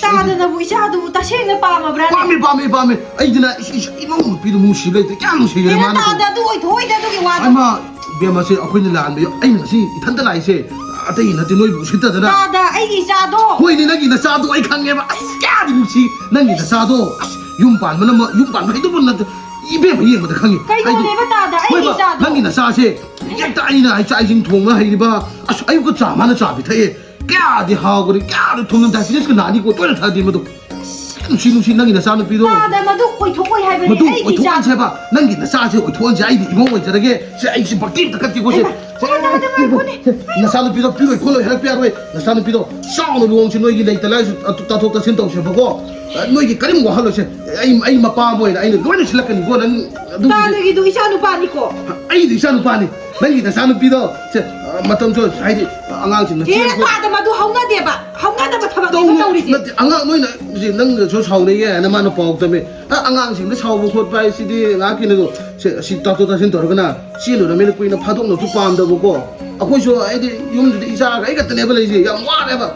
ꯇꯥꯗꯅꯕꯨ ꯏꯆꯥꯗꯨꯕꯨ ꯇꯁꯦꯡꯅ ꯄꯥꯝꯃꯕ꯭ꯔꯥ? ꯄꯥꯝꯃꯦ, ꯄꯥꯝꯃꯦ, ꯄꯥꯝꯃꯦ꯫ ꯑꯩꯗꯤꯅ ꯏꯁ- ꯏꯁ- ꯏꯃꯧ ꯅꯨꯄꯤꯗꯣ ꯅꯨꯡꯁꯤꯕ ꯂꯩꯇꯦ, ꯀꯌꯥꯝ ꯅꯨꯡꯁꯤꯈ꯭ꯔꯦ ꯍꯦꯔꯥ ꯃꯥꯅ꯫ ꯇꯥꯗ, ꯑꯗꯨ ꯑꯣꯏꯊꯣꯛꯑꯣꯏꯗ ꯑꯗꯨꯒꯤ ꯋꯥꯗꯣ꯫ ꯑꯃ ꯏꯕꯦꯝꯃꯁꯦ ꯑꯩꯈꯣꯏꯅ ꯂꯥꯟꯕ ꯌꯥꯎ-, ꯑꯩꯅ ꯉꯁꯤ ꯏꯊꯟꯇ ꯂꯥꯛꯏꯁꯦ ꯑꯇꯩ ꯅꯠꯇꯦ, ꯅꯣꯏꯕꯨ ꯎꯁꯤꯠꯇꯗꯅ꯫ ꯇꯥꯗ, ꯑꯩꯒꯤ ꯏꯆꯥꯗꯣ꯫ ꯍꯣꯏꯅꯦ, ꯅꯪꯒꯤ ꯅꯆꯥꯗꯣ ꯑꯩ ꯈꯪꯉꯦꯕ꯫ ꯑꯁ, ꯀꯌꯥꯗꯤ ꯅꯨꯡꯁꯤ ꯅꯪꯒꯤ ꯅꯆꯥꯗꯣ꯫ ꯑꯁ, ꯌꯨꯝ ꯄꯥꯟꯕꯅ ꯃ-, ꯌꯨꯝ ꯄꯥꯟꯕ ꯍꯩꯗꯧꯕ ꯅꯠꯇꯦ꯫ ꯏꯕꯦꯝꯃ ꯌꯦꯡꯕꯗ ꯈꯪꯉꯤ꯫ ꯀꯩꯗꯧꯔꯦꯕ ꯇꯥꯗ? ꯑꯩꯒꯤ ꯍꯣꯏꯕ, ꯏꯆꯥꯗꯣ꯫ ꯅꯪꯒꯤ ꯅꯆꯥꯁꯦ ꯍꯦꯛꯇ ꯑꯩꯅ ꯍꯥꯏ ꯆꯥꯛ ꯏꯁꯤꯡ ꯊꯣꯡꯕ ꯍꯩꯔꯤꯕ꯫ ꯑꯁ, ꯑꯌꯨꯛꯀ ꯆꯥ ꯃꯥꯅ ꯆꯥ ꯄꯤꯊꯛꯑꯦ꯫ ꯀꯌꯥꯗꯤ ꯍꯥꯎꯈ꯭ꯔꯦ, ꯀꯌꯥꯗꯤ ꯊꯨꯝꯅ diabetes ꯀ ꯅꯥꯅꯤꯀꯣ, ꯇꯣꯏꯅ ꯊꯛꯑꯗꯤ ꯃꯗꯨ꯫ ꯅꯨꯡꯁꯤ, ꯅꯨꯡꯁꯤ ꯅꯪꯒꯤ ꯅꯆꯥꯅꯨꯄꯤꯗꯣ꯫ ꯇꯥꯗ, ꯃꯗꯨ ꯑꯣꯏꯊꯣꯛꯑꯣꯏ ꯍꯥꯏꯕꯅꯤ, ꯃꯗꯨ ꯑꯩꯒꯤ ꯏꯆꯥ꯫ ꯑꯣꯏꯊꯣꯛꯍꯟꯁꯦꯕ꯫ ꯅꯪꯒꯤ ꯅꯆꯥꯁꯦ ꯑꯣꯏꯊꯣꯛꯍꯟꯁꯦ꯫ ꯑꯩꯗꯤ ꯏꯃꯧ ꯑꯣꯏꯖꯔꯒꯦ꯫ ꯁꯦ, ꯑꯩꯁꯦ ꯕꯛꯇꯤ ꯑꯝꯇ ꯀꯠꯀꯦꯀꯣ, ꯁꯦ꯫ ꯍꯩꯃꯥ, ꯍꯩꯃꯥ, ꯇꯥꯗ, ꯉꯥꯏꯈꯣꯅꯦ꯫ ꯅꯆꯥꯅꯨꯄꯤꯗꯣ ꯄꯤꯔꯣꯏ ꯈꯣꯠꯂꯣꯏ ꯍꯥꯏꯔꯛꯄ ꯌꯥꯔꯣꯏ꯫ ꯅꯆꯥꯅꯨꯄꯤꯗꯣ ꯆꯥꯎꯅ ꯂꯨꯍꯣꯡꯁꯤ, ꯅꯣꯏꯒꯤ ꯂꯩꯇ ꯂꯥꯏꯁꯨ ꯇꯥꯊꯣꯛ ꯇꯥꯁꯤꯟ ꯇꯧꯁꯦꯕꯀꯣ꯫ ꯅꯣꯏꯒꯤ ꯀꯔꯤꯝ ꯋꯥꯍꯜꯂꯣꯏꯁꯦ꯫ ꯑꯩ, ꯑꯩ ꯃꯄꯥ ꯑꯃ ꯑꯣꯏꯅ ꯑꯩꯅ ꯂꯣꯏꯅ ꯁꯤꯜꯂꯛꯀꯅꯤꯀꯣ, ꯅꯪ ꯑꯗꯨꯒꯤꯗꯤ꯫ ꯇꯥꯗꯒꯤꯗꯨ ꯏꯆꯥ ꯅꯨꯄꯥꯅꯤꯀꯣ꯫ ꯑꯩꯗꯤ ꯏꯆꯥ ꯅꯨꯄꯥꯅꯤ꯫ ꯅꯪꯒꯤ ꯅꯆꯥꯅꯨꯄꯤꯗꯣ, ꯁꯦ, ꯑ, ꯃꯇꯝꯁꯨ ꯍꯥꯏꯗꯤ ꯑꯉꯥꯡꯁꯤꯡꯅ ꯑꯦ, ꯆꯦꯟ ꯈꯣꯠ- ꯇꯥꯗ, ꯃꯗꯨ ꯍꯧꯅꯗꯦꯕ, ꯍꯧꯅꯗꯕ ꯊꯕꯛꯅꯦꯕ ꯇꯧꯅꯨ-, ꯇꯧꯔꯤꯁꯦ꯫ ꯅꯠꯇꯦ, ꯑꯉꯥꯡ ꯅꯣꯏꯅ ꯁꯤ ꯅꯪꯅꯁꯨ ꯁꯥꯎꯅꯩꯌꯦ ꯍꯥꯏꯅ ꯃꯥꯅ ꯄꯥꯎ ꯇꯝꯃꯦ꯫ ꯑ, ꯑꯉꯥꯡꯁꯤꯡꯗ ꯁꯥꯎꯕ ꯈꯣꯠꯄ ꯍꯥꯏꯁꯤꯗꯤ ꯉꯥꯏꯍꯥꯛꯀꯤꯅꯤꯗꯣ꯫ ꯁꯦ, ꯑꯁꯤ ꯇꯥꯊꯣꯛ ꯇꯥꯁꯤꯟ ꯇꯧꯔꯒꯅ ꯆꯦꯜꯂꯨꯔꯃꯤꯅ ꯀꯨꯏꯅ ꯐꯥꯗꯣꯛꯅꯁꯨ ꯄꯥꯝꯗꯕꯀꯣ꯫ ꯑꯩꯈꯣꯏꯁꯨ ꯍꯥꯏꯗꯤ ꯌꯨꯝꯗꯨꯗ ꯏꯆꯥꯒ ꯑꯩ ꯈꯛꯇꯅꯦꯕ ꯂꯩꯁꯦ, ꯌꯥꯝ ꯋꯥꯔꯦꯕ꯫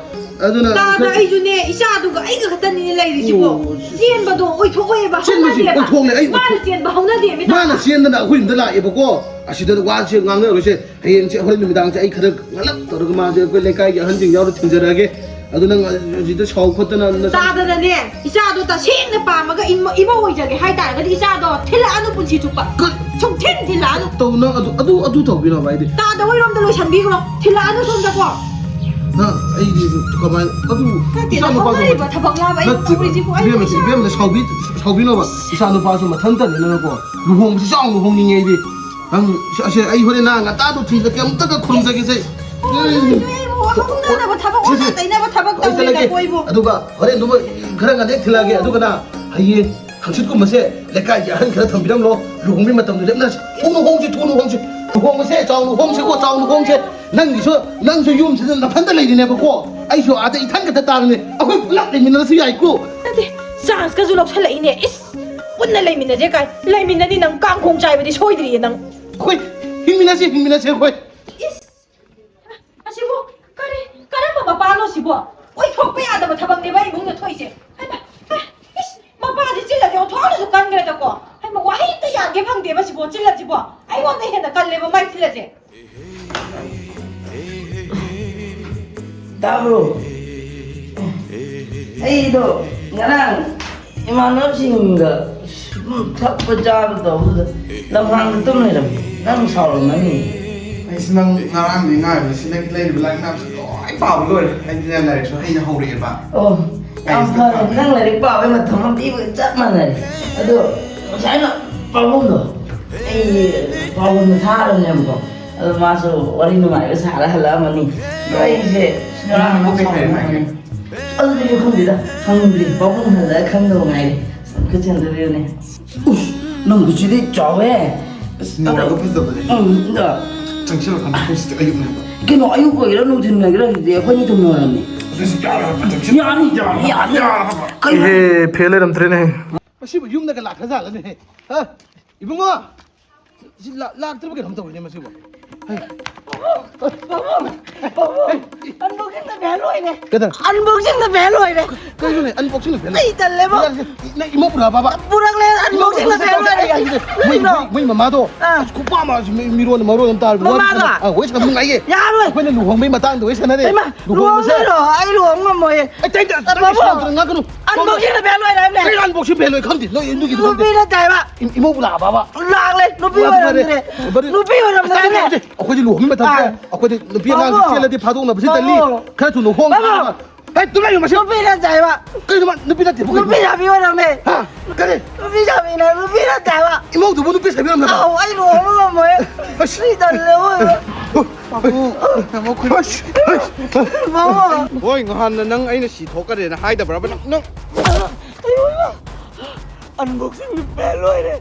ꯑꯗꯨꯅ ꯇꯥꯗ ꯑꯩꯈꯣꯏ ꯑꯩꯁꯨꯅꯦ, ꯏꯆꯥꯗꯨꯒ ꯑꯩꯒ ꯈꯛꯇꯅꯤꯅꯦ ꯂꯩꯔꯤꯁꯤꯕꯣ꯫ ꯑꯣ, ꯆꯦꯟꯕꯗꯣ ꯑꯣꯏꯊꯣꯛꯑꯣꯏꯕ, ꯆꯦꯟꯕꯁꯤ ꯍꯧꯅꯗꯦꯕ꯫ ꯑꯣꯏꯊꯣꯛꯂꯦ, ꯑꯩ ꯃꯥꯅ ꯑꯣꯏꯊꯣꯛ- ꯆꯦꯟꯕ ꯍꯧꯅꯗꯦꯕ, ꯏꯇꯥ꯫ ꯃꯥꯅ ꯆꯦꯟꯗꯅ ꯑꯩꯈꯣꯏ ꯌꯨꯝꯗ ꯂꯥꯛꯑꯦꯕꯀꯣ꯫ ꯑꯁꯤꯗ ꯋꯥꯁꯦ ꯉꯥꯡꯅꯔꯣꯏꯁꯦ꯫ ꯍꯌꯦꯡꯁꯦ, ꯍꯣꯔꯦꯟ ꯅꯨꯃꯤꯗꯥꯡꯁꯦ ꯑꯩ ꯈꯔ ꯉꯜꯂꯞ ꯇꯧꯔꯒ ꯃꯥꯁꯦ ꯑꯩꯈꯣꯏ ꯂꯩꯀꯥꯏꯒꯤ ꯑꯍꯟꯁꯤꯡ ꯌꯥꯎꯔ ꯊꯤꯟꯖꯔꯛꯑꯒꯦ꯫ ꯑꯗꯨ ꯅꯪ ꯍꯧꯖꯤꯛꯇ ꯁꯥꯎ ꯈꯣꯠꯇꯅ ꯅꯆꯥ- ꯇꯥꯗꯅꯅꯦ, ꯏꯆꯥꯗꯣ ꯇꯁꯦꯡꯅ ꯄꯥꯝꯃꯒ ꯏꯃ-, ꯏꯃꯧ ꯑꯣꯏꯖꯒꯦ ꯍꯥꯏꯇꯥꯔꯒꯗꯤ ꯏꯆꯥꯗꯣ ꯊꯤꯜꯂꯛꯑꯅꯨ ꯄꯨꯟꯁꯤ ꯆꯨꯞꯄ꯫ ꯀ- ꯁꯨꯡꯊꯤꯟ ꯊꯤꯜꯂꯛꯑꯅꯨ꯫ ꯇꯧ, ꯅꯪ ꯑꯗꯨ, ꯑꯗꯨ, ꯑꯗꯨ ꯇꯧꯕꯤꯅꯣꯕ ꯑꯩꯗꯤ꯫ ꯇꯥꯗ ꯍꯣꯏꯔꯣꯝꯗ ꯂꯣꯏꯁꯟꯕꯤꯈ꯭ꯔꯣ, ꯊꯤꯜꯂꯛꯑꯅꯨ ꯁꯣꯝꯗꯀꯣ꯫ ꯅꯪ ꯑꯩꯗꯤ ꯀꯃꯥꯏ-, ꯑꯗꯨ ꯅꯠꯇꯦ, ꯏꯆꯥ ꯅꯪ ꯅꯨꯄꯥꯁꯨ ꯍꯣꯠꯅꯔꯤꯕ ꯊꯕꯛ ꯌꯥꯕ ꯑꯩ ꯅꯠꯇꯦꯕ, ꯇꯧꯔꯤꯁꯤꯕꯨ ꯑꯩ ꯏꯕꯦꯝꯃ, ꯏꯆꯥ- ꯏꯕꯦꯝꯃ ꯁꯥꯎꯕꯤ-, ꯁꯥꯎꯕꯤꯅꯣꯕ꯫ ꯏꯆꯥ ꯅꯨꯄꯥꯁꯨ ꯃꯊꯟꯇꯅꯤꯅꯀꯣ, ꯂꯨꯍꯣꯡꯕꯁꯤ ꯆꯥꯎꯅ ꯍꯣꯡꯅꯤꯡꯉꯦ ꯑꯩꯗꯤ꯫ ꯅꯪ ꯑꯁꯦ ꯑꯩ ꯍꯣꯔꯦꯟ ꯅꯍꯥꯟ ꯉꯟꯇꯥꯗꯣ ꯊꯤꯜꯂꯛꯀꯦ, ꯑꯃꯨꯛꯇꯒ ꯈꯨꯝꯖꯒꯦꯁꯦ꯫ ꯍꯧꯅꯗꯕ ꯊꯕꯛ, ꯁꯦ, ꯁꯦ꯫ ꯑꯣꯟꯅ ꯇꯩꯅꯕ ꯊꯕꯛ ꯑꯩ ꯇꯧꯔꯦꯗ ꯆꯠꯂꯒꯦ꯫ ꯀꯣꯏꯕꯨ꯫ ꯑꯗꯨꯒ ꯍꯣꯔꯦꯟ ꯑꯗꯨꯝ ꯈꯔ ꯉꯟꯅ ꯍꯦꯛ ꯊꯤꯜꯂꯛꯑꯒꯦ꯫ ꯑꯗꯨꯒꯅ ꯍꯌꯦꯡ ꯍꯪꯆꯤꯠꯀꯨꯝꯕꯁꯦ ꯂꯩꯀꯥꯏꯒꯤ ꯑꯍꯟ ꯈꯔ ꯊꯝꯕꯤꯔꯝꯂꯣ꯫ ꯂꯨꯍꯣꯡꯕꯒꯤ ꯃꯇꯝꯗꯣ ꯂꯦꯞꯅꯔꯁꯤ꯫ ꯊꯨꯅ ꯍꯣꯡꯁꯤ, ꯊꯨꯅ ꯍꯣꯡꯁꯤ꯫ ꯂꯨꯍꯣꯡꯕꯁꯦ ꯆꯥꯎꯅ ꯍꯣꯡꯁꯤꯀꯣ, ꯆꯥꯎꯅ ꯍꯣꯡꯁꯦ꯫ ꯅꯪꯒꯤꯁꯨ, ꯅꯪꯁꯨ ꯌꯨꯝꯁꯤꯗ ꯅꯊꯟꯇ ꯂꯩꯔꯤꯅꯦꯕꯀꯣ꯫ ꯑꯩꯁꯨ ꯑꯥꯗ ꯏꯊꯟ ꯈꯛꯇ ꯇꯥꯔꯅꯤ꯫ ꯑꯩꯈꯣꯏ ꯄꯨꯂꯞ ꯂꯩꯃꯤꯟꯅꯔꯁꯨ ꯌꯥꯏꯀꯣ꯫ ꯅꯠꯇꯦ, ꯆꯥꯟꯁꯀꯁꯨ ꯂꯧꯁꯜꯂꯛꯏꯅꯦ꯫ ꯏꯁ, ꯄꯨꯟꯅ ꯂꯩꯃꯤꯟꯅꯁꯦ ꯀꯥꯏ꯫ ꯂꯩꯃꯤꯟꯅꯅꯤ, ꯅꯪ ꯀꯥꯡꯈꯣꯡ ꯆꯥꯏꯕꯗꯤ ꯁꯣꯏꯗ꯭ꯔꯤꯌꯦ ꯅꯪ꯫ ꯑꯩꯈꯣꯏ ꯍꯤꯡꯃꯤꯟꯅꯁꯦ, ꯍꯤꯡꯃꯤꯟꯅꯁꯦ ꯑꯩꯈꯣꯏ꯫ ꯏꯁ! ꯑꯁꯤꯕꯨ ꯀꯔꯤ, ꯀꯔꯝꯕ ꯃꯄꯥꯅꯣ ꯁꯤꯕꯣ? ꯑꯣꯏꯊꯣꯛꯄ ꯌꯥꯗꯕ ꯊꯕꯛꯅꯦꯕ ꯏꯃꯨꯡꯗ ꯊꯣꯛꯏꯁꯦ꯫ ꯍꯩꯃꯥ! ꯑꯦ! ꯏꯁ! ꯃꯄꯥꯁꯤ ꯆꯤꯜꯂꯁꯦ ꯑꯣꯟꯊꯣꯛꯅꯁꯨ ꯀꯟꯈ꯭ꯔꯦꯗꯀꯣ꯫ ꯍꯩꯃꯥ! ꯋꯥꯍꯩ ꯑꯝꯇ ꯌꯥꯟꯒꯦ ꯐꯪꯗꯦꯕ ꯁꯤꯕꯣ, ꯆꯤꯜꯂꯁꯤꯕꯣ꯫ ꯑꯩꯉꯣꯟꯗ ꯍꯦꯟꯅ ꯀꯜꯂꯦꯕ ꯃꯥꯏ ꯆꯤꯜꯂꯁꯦ꯫ ꯇꯥꯕ꯭ꯔꯣ? ꯑꯩꯗꯣ ꯉꯔꯥꯡ ꯏꯃꯥꯟꯅꯕꯁꯤꯡꯒ ꯁꯨꯝ ꯊꯛꯄ ꯆꯥꯕ ꯇꯧꯕꯗꯨꯗ ꯂꯝꯍꯥꯡꯗ ꯇꯨꯝ ꯂꯩꯔꯝꯃꯦ꯫ ꯅꯪ ꯁꯥꯎꯔꯝꯃꯅꯤ꯫ ꯑꯩꯁꯨ ꯅꯪ ꯉꯔꯥꯡꯗꯤ ꯉꯥꯏꯕꯁꯤ ꯅꯪꯒꯤ ꯂꯩꯔꯤꯕ ꯂꯥꯏꯔꯤꯛ ꯃꯌꯥꯝꯁꯦ ꯂꯣꯏ ꯄꯥꯕ ꯂꯣꯏꯔꯦ꯫ ꯑꯩꯗꯤꯅꯦ ꯂꯥꯏꯔꯤꯛꯁꯨ ꯍꯩꯅ ꯍꯧꯔꯛꯑꯦꯕ꯫ ꯑꯣ, ꯌꯥꯝ ꯐꯔꯦ꯫ ꯅꯪ ꯂꯥꯏꯔꯤꯛ ꯄꯥꯕꯩ ꯃꯇꯝ ꯑꯃ ꯄꯤꯕꯒ ꯆꯞ ꯃꯥꯟꯅꯔꯦ꯫ ꯑꯗꯣ ꯉꯁꯥꯏꯅ ꯄꯥꯕꯨꯡꯗꯣ, ꯑꯩ ꯄꯥꯕꯨꯡꯗꯣ ꯊꯥꯔꯕꯅꯦꯕꯀꯣ꯫ ꯑꯗꯣ ꯃꯥꯁꯨ ꯋꯥꯔꯤ ꯅꯨꯡꯉꯥꯏꯕ ꯁꯥꯔ ꯍꯜꯂꯛꯑꯝꯃꯅꯤ꯫ ꯑꯗꯣ ꯑꯩꯁꯦ ꯉꯔꯥꯡ ꯅꯪ ꯀꯩ ꯍꯥꯏ-, ꯍꯥꯏꯒꯦ? ꯑꯗꯨꯗꯤ ꯑꯩꯁꯨ ꯈꯪꯗꯦꯗ, ꯍꯪꯗ꯭ꯔꯤ꯫ ꯄꯥꯕꯨꯡ ꯍꯜꯂꯛꯑ ꯈꯪꯗꯧ ꯉꯥꯏꯔꯦ꯫ ꯑꯝꯇ ꯆꯦꯟꯗꯕꯤꯔꯨꯅꯦ꯫ ꯎꯁ, ꯅꯪ ꯈꯨꯠꯁꯤꯗꯤ ꯆꯥꯎꯋꯦ꯫ ꯑꯁ, ꯅꯨꯡꯉꯥꯏꯕ ꯐꯖꯕꯅꯦ꯫ ꯎꯝ, ꯏꯟꯗꯣ꯫ ꯆꯪꯁꯤꯜꯂꯛꯀꯅꯨ, ꯍꯧꯖꯤꯛꯇꯤ ꯑꯌꯨꯛꯅꯦꯕ꯫ ꯀꯩꯅꯣ, ꯑꯌꯨꯛ ꯑꯣꯏꯒꯦꯔꯥ ꯅꯨꯡꯊꯤꯜ ꯑꯣꯏꯒꯦꯔꯥ, ꯍꯧꯖꯤꯛꯇꯤ ꯑꯩꯈꯣꯏꯅꯤ ꯊꯨꯡꯅꯔꯕꯅꯤ꯫ ꯑꯗꯨꯁꯨ ꯌꯥꯔꯣꯏ ꯍꯥꯏꯕ, ꯆꯪꯁꯤꯜ-, ꯌꯥꯅꯤ, ꯌꯥꯔꯣꯏ ꯍꯥꯏꯕ, ꯌꯥꯅꯤ꯫ ꯌꯥꯔꯣꯏ ꯍꯥꯏꯕ꯫ ꯀꯩꯅꯣ? ꯏꯍꯦ, ꯐꯦꯜ ꯂꯩꯔꯝꯗ꯭ꯔꯦꯅꯦ꯫ ꯃꯁꯤꯕꯨ ꯌꯨꯝꯗꯒ ꯂꯥꯛꯈ꯭ꯔꯖꯥꯠꯂꯅꯦ? ꯍꯥ? ꯏꯕꯨꯡꯉꯣ! ꯁꯤ ꯂꯥ-, ꯂꯥꯛꯇ꯭ꯔꯕ ꯀꯩꯅꯣꯝ ꯇꯧꯋꯤꯅꯦ ꯃꯁꯤꯕꯣ꯫ ꯄꯥꯕꯨꯡ, ꯄꯥꯕꯨꯡ, ꯄꯥꯕꯨꯡ, unboxing ꯗ ꯐꯦꯜ ꯑꯣꯏꯔꯦ꯫ ꯀꯩꯗꯧꯔꯦ? Unboxing ꯗ ꯐꯦꯜ ꯑꯣꯏꯔꯦ꯫ ꯀꯩꯅꯣꯅꯦ, unboxing ꯗ ꯐꯦꯜ? ꯑꯩ ꯇꯜꯂꯦꯕꯣ꯫ ꯅꯪ ꯏꯃꯧ ꯄꯨꯔꯛꯑꯕꯕ? ꯄꯨꯔꯛꯂꯦ, unboxing ꯗ ꯐꯦꯜ ꯑꯣꯏꯔꯦ꯫ ꯑꯩ ꯍꯥꯏꯒꯦ, ꯃꯣꯏ, ꯀꯩꯅꯣ? ꯃꯣꯏ, ꯃꯣꯏ ꯃꯃꯥꯗꯣ, ꯑꯥ, ꯑꯁ, ꯈꯨꯄꯥꯝ ꯑꯃ, ꯃꯤ-, ꯃꯤꯔꯣꯟ ꯃꯔꯣꯟ ꯑꯃ ꯇꯥꯔꯦ꯫ ꯃꯃꯥꯗꯣ? ꯑꯥ, ꯋꯥꯔꯤ ꯁꯥꯟꯅꯕ ꯅꯨꯡꯉꯥꯏꯌꯦ꯫ ꯌꯥꯔꯣꯏ꯫ ꯑꯩꯈꯣꯏꯅ ꯂꯨꯍꯣꯡꯕꯩ ꯃꯇꯥꯡꯗ ꯋꯥꯔꯤ ꯁꯥꯟꯅꯔꯦ꯫ ꯏꯃꯥ, ꯂꯨꯍꯣꯡꯕꯁꯦ꯫ ꯂꯨꯍꯣꯡꯗꯣꯏꯔꯣ? ꯑꯩ ꯂꯨꯍꯣꯡ ꯉꯝꯃꯣꯏꯌꯦ꯫ ꯑꯩ ꯇꯩꯗ, ꯑ, ꯅꯪ ꯄꯥꯕꯨꯡ, ꯏꯁꯥꯗꯨꯅ ꯉꯥꯡꯒꯅꯨ꯫ Unboxing ꯗ ꯐꯦꯜ ꯑꯣꯏꯔꯦ ꯍꯥꯏꯕꯅꯦ꯫ ꯀꯩ unboxing ꯐꯦꯜ ꯑꯣꯏ ꯈꯪꯗꯦ? ꯅꯣꯏ ꯅꯣꯏꯒꯤꯗꯤ ꯈꯪꯗꯦ꯫ ꯅꯨꯄꯤ ꯅꯠꯇꯦ ꯍꯥꯏꯕ꯫ ꯏ-, ꯏꯃꯧꯕꯨ ꯂꯥꯛꯑꯕꯕ? ꯂꯥꯛꯂꯦ꯫ ꯅꯨꯄꯤ ꯐꯔꯦ, ꯐꯔꯦ꯫ ꯑꯣꯏꯔꯝꯗ꯭ꯔꯦ꯫ ꯐꯔꯦ꯫ ꯅꯨꯄꯤ ꯑꯣꯏꯔꯝꯗ꯭ꯔꯦ꯫ ꯑꯁ, ꯇꯩꯗ, ꯑꯩꯈꯣꯏꯗꯤ ꯂꯨꯍꯣꯡꯕꯩ ꯃꯇꯝꯁꯦ, ꯑꯥ꯫ ꯑꯩꯈꯣꯏꯗꯤ ꯅꯨꯄꯤ ꯑꯉꯥꯡꯁꯤ ꯄꯥꯕꯨꯡ꯫ ꯆꯦꯜꯂꯗꯤ ꯐꯥꯗꯣꯛꯅꯕꯁꯤ ꯇꯜꯂꯤ꯫ ꯄꯥꯕꯨꯡ꯫ ꯈꯔ ꯊꯨꯅ ꯍꯣꯡ-, ꯄꯥꯕꯨꯡ꯫ ꯍꯦ, ꯇꯨꯃꯤꯟ ꯂꯩꯌꯨ, ꯃꯁꯤ꯫ ꯅꯨꯄꯤ ꯅꯠꯇꯦ ꯍꯥꯏꯕ꯫ ꯀꯩꯅꯣ ꯃꯥ ꯅꯨꯄꯤ ꯅꯠꯇꯦꯕꯨ ꯀꯩꯅꯣ? ꯅꯨꯄꯤ ꯁꯥꯕꯤ ꯑꯣꯏꯔꯝꯃꯦ꯫ ꯍꯥ? ꯀꯔꯤ? ꯅꯨꯄꯤ ꯁꯥꯕꯤꯅꯦ, ꯅꯨꯄꯤ ꯅꯠꯇꯦ ꯍꯥꯏꯕ꯫ ꯏꯃꯧꯗꯨꯕꯨ ꯅꯨꯄꯤ ꯁꯥꯕꯤ ꯑꯣꯏꯔꯝꯃꯦꯕ? ꯑꯧ, ꯑꯩ ꯂꯨꯍꯣꯡꯕ ꯉꯝꯃꯣꯏ꯫ ꯑꯁ꯫ ꯑꯩ ꯇꯜꯂꯦ, ꯃꯣꯏ꯫ ꯑꯁ꯫ ꯄꯥꯕꯨꯡ, ꯇꯥꯃꯣ ꯈꯨꯟ-, ꯑꯁ꯫ ꯑꯁ꯫ ꯄꯥꯕꯨꯡ꯫ ꯍꯣꯏ, ꯉꯍꯥꯟꯅ ꯅꯪ ꯑꯩꯅ ꯁꯤ ꯊꯣꯛꯀꯅꯦꯅ ꯍꯥꯏꯗꯕ꯭ꯔꯕ? ꯅꯪ, ꯅꯪ꯫ ꯑꯩ ꯂꯣꯏꯅ unboxing ꯗ ꯐꯦꯜ ꯑꯣꯏꯔꯦ꯫